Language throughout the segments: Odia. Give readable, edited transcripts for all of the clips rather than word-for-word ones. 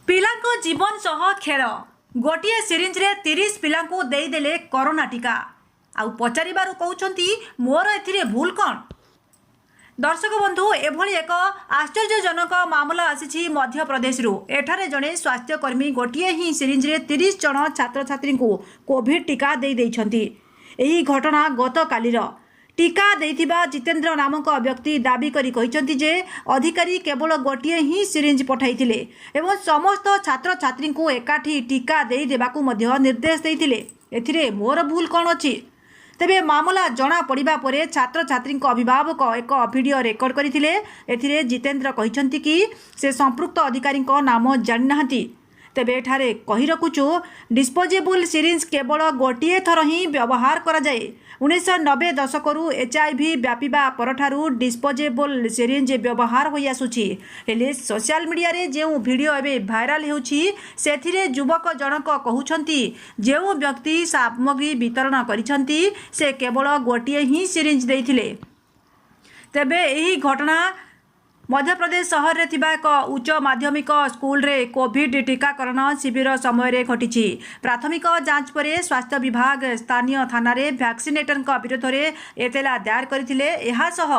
ପିଲାଙ୍କ ଜୀବନ ସହ ଖେଳ। ଗୋଟିଏ ସିରିଞ୍ଜରେ 30 ପିଲାଙ୍କୁ ଦେଇଦେଲେ କରୋନା ଟିକା, ଆଉ ପଚାରିବାରୁ କହୁଛନ୍ତି, ମୋର ଏଥିରେ ଭୁଲ କ'ଣ? ଦର୍ଶକ ବନ୍ଧୁ, ଏଭଳି ଏକ ଆଶ୍ଚର୍ଯ୍ୟଜନକ ମାମଲା ଆସିଛି ମଧ୍ୟପ୍ରଦେଶରୁ। ଏଠାରେ ଜଣେ ସ୍ୱାସ୍ଥ୍ୟକର୍ମୀ ଗୋଟିଏ ହିଁ ସିରିଞ୍ଜରେ 30 ଜଣ ଛାତ୍ରଛାତ୍ରୀଙ୍କୁ କୋଭିଡ୍ ଟିକା ଦେଇଦେଇଛନ୍ତି। ଏହି ଘଟଣା ଗତକାଲିର। ଟିକା ଦେଇଥିବା ଜିତେନ୍ଦ୍ର ନାମକ ବ୍ୟକ୍ତି ଦାବି କରି କହିଛନ୍ତି ଯେ ଅଧିକାରୀ କେବଳ ଗୋଟିଏ ହିଁ ସିରିଞ୍ଜ ପଠାଇଥିଲେ ଏବଂ ସମସ୍ତ ଛାତ୍ରଛାତ୍ରୀଙ୍କୁ ଏକାଠି ଟିକା ଦେଇଦେବାକୁ ମଧ୍ୟ ନିର୍ଦ୍ଦେଶ ଦେଇଥିଲେ। ଏଥିରେ ମୋର ଭୁଲ କ'ଣ ଅଛି? ତେବେ ମାମଲା ଜଣାପଡ଼ିବା ପରେ ଛାତ୍ରଛାତ୍ରୀଙ୍କ ଅଭିଭାବକ ଏକ ଭିଡ଼ିଓ ରେକର୍ଡ କରିଥିଲେ। ଏଥିରେ ଜିତେନ୍ଦ୍ର କହିଛନ୍ତି କି ସେ ସମ୍ପୃକ୍ତ ଅଧିକାରୀଙ୍କ ନାମ ଜାଣିନାହାନ୍ତି। ତେବେ ଏଠାରେ କହି ରଖୁଛୁ, ଡିସ୍ପୋଜେବୁଲ୍ ସିରିଞ୍ଜ କେବଳ ଗୋଟିଏ ଥର ହିଁ ବ୍ୟବହାର କରାଯାଏ। 1990 ଦଶକରୁ ଏଚ୍ଆଇଭି ବ୍ୟାପିବା ପରଠାରୁ ଡିସ୍ପୋଜେବୁଲ୍ ସିରିଞ୍ଜ ବ୍ୟବହାର ହୋଇଆସୁଛି। ହେଲେ ସୋସିଆଲ ମିଡ଼ିଆରେ ଯେଉଁ ଭିଡ଼ିଓ ଏବେ ଭାଇରାଲ ହେଉଛି, ସେଥିରେ ଯୁବକ ଜଣକ କହୁଛନ୍ତି, ଯେଉଁ ବ୍ୟକ୍ତି ସାମଗ୍ରୀ ବିତରଣ କରିଛନ୍ତି ସେ କେବଳ ଗୋଟିଏ ହିଁ ସିରିଞ୍ଜ ଦେଇଥିଲେ। ତେବେ ଏହି ଘଟଣା ମଧ୍ୟପ୍ରଦେଶ ସହରରେ ଥିବା ଏକ ଉଚ୍ଚ ମାଧ୍ୟମିକ ସ୍କୁଲରେ କୋଭିଡ୍ ଟିକାକରଣ ଶିବିର ସମୟରେ ଘଟିଛି। ପ୍ରାଥମିକ ଯାଞ୍ଚ ପରେ ସ୍ୱାସ୍ଥ୍ୟ ବିଭାଗ ସ୍ଥାନୀୟ ଥାନାରେ ଭ୍ୟାକ୍ସିନେଟରଙ୍କ ବିରୋଧରେ ଏତଲା ଦାୟର କରିଥିଲେ। ଏହାସହ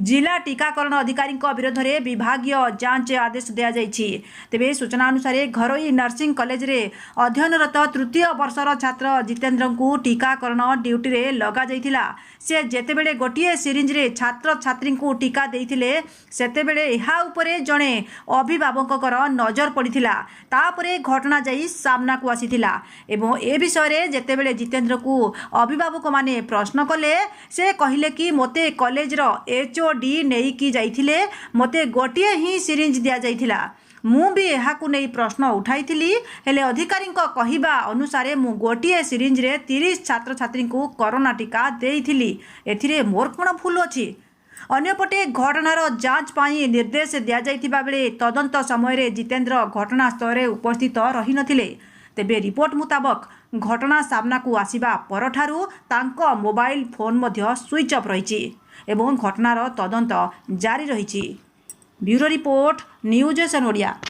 ଜିଲ୍ଲା ଟିକାକରଣ ଅଧିକାରୀଙ୍କ ବିରୋଧରେ ବିଭାଗୀୟ ଯାଞ୍ଚ ଆଦେଶ ଦିଆଯାଇଛି। ତେବେ ସୂଚନା ଅନୁସାରେ, ଘରୋଇ ନର୍ସିଂ କଲେଜରେ ଅଧ୍ୟୟନରତ ତୃତୀୟ ବର୍ଷର ଛାତ୍ର ଜିତେନ୍ଦ୍ରଙ୍କୁ ଟିକାକରଣ ଡ୍ୟୁଟିରେ ଲଗାଯାଇଥିଲା। ସେ ଯେତେବେଳେ ଗୋଟିଏ ସିରିଞ୍ଜରେ ଛାତ୍ରଛାତ୍ରୀଙ୍କୁ ଟିକା ଦେଇଥିଲେ, ସେତେବେଳେ ଏହା ଉପରେ ଜଣେ ଅଭିଭାବକଙ୍କର ନଜର ପଡ଼ିଥିଲା। ତାପରେ ଘଟଣା ଯାଇ ସାମ୍ନାକୁ ଆସିଥିଲା ଏବଂ ଏ ବିଷୟରେ ଯେତେବେଳେ ଜିତେନ୍ଦ୍ରକୁ ଅଭିଭାବକମାନେ ପ୍ରଶ୍ନ କଲେ, ସେ କହିଲେ କି ମୋତେ କଲେଜର ଏଚ୍ଓଡି ନେଇକି ଯାଇଥିଲେ, ମୋତେ ଗୋଟିଏ ହିଁ ସିରିଞ୍ଜ ଦିଆଯାଇଥିଲା। ମୁଁ ବି ଏହାକୁ ନେଇ ପ୍ରଶ୍ନ ଉଠାଇଥିଲି, ହେଲେ ଅଧିକାରୀଙ୍କ କହିବା ଅନୁସାରେ ମୁଁ ଗୋଟିଏ ସିରିଞ୍ଜରେ 30 ଛାତ୍ରଛାତ୍ରୀଙ୍କୁ କରୋନା ଟିକା ଦେଇଥିଲି। ଏଥିରେ ମୋର କ'ଣ ଭୁଲ ଅଛି? ଅନ୍ୟପଟେ ଘଟଣାର ଯାଞ୍ଚ ପାଇଁ ନିର୍ଦ୍ଦେଶ ଦିଆଯାଇଥିବା ବେଳେ ତଦନ୍ତ ସମୟରେ ଜିତେନ୍ଦ୍ର ଘଟଣାସ୍ଥଳରେ ଉପସ୍ଥିତ ରହିନଥିଲେ। ତେବେ ରିପୋର୍ଟ ମୁତାବକ, ଘଟଣା ସାମ୍ନାକୁ ଆସିବା ପରଠାରୁ ତାଙ୍କ ମୋବାଇଲ ଫୋନ୍ ମଧ୍ୟ ସୁଇଚ୍ ଅଫ୍ ରହିଛି ଏବଂ ଘଟଣାର ତଦନ୍ତ ଜାରି ରହିଛି। Bureau report, news Asian Odia.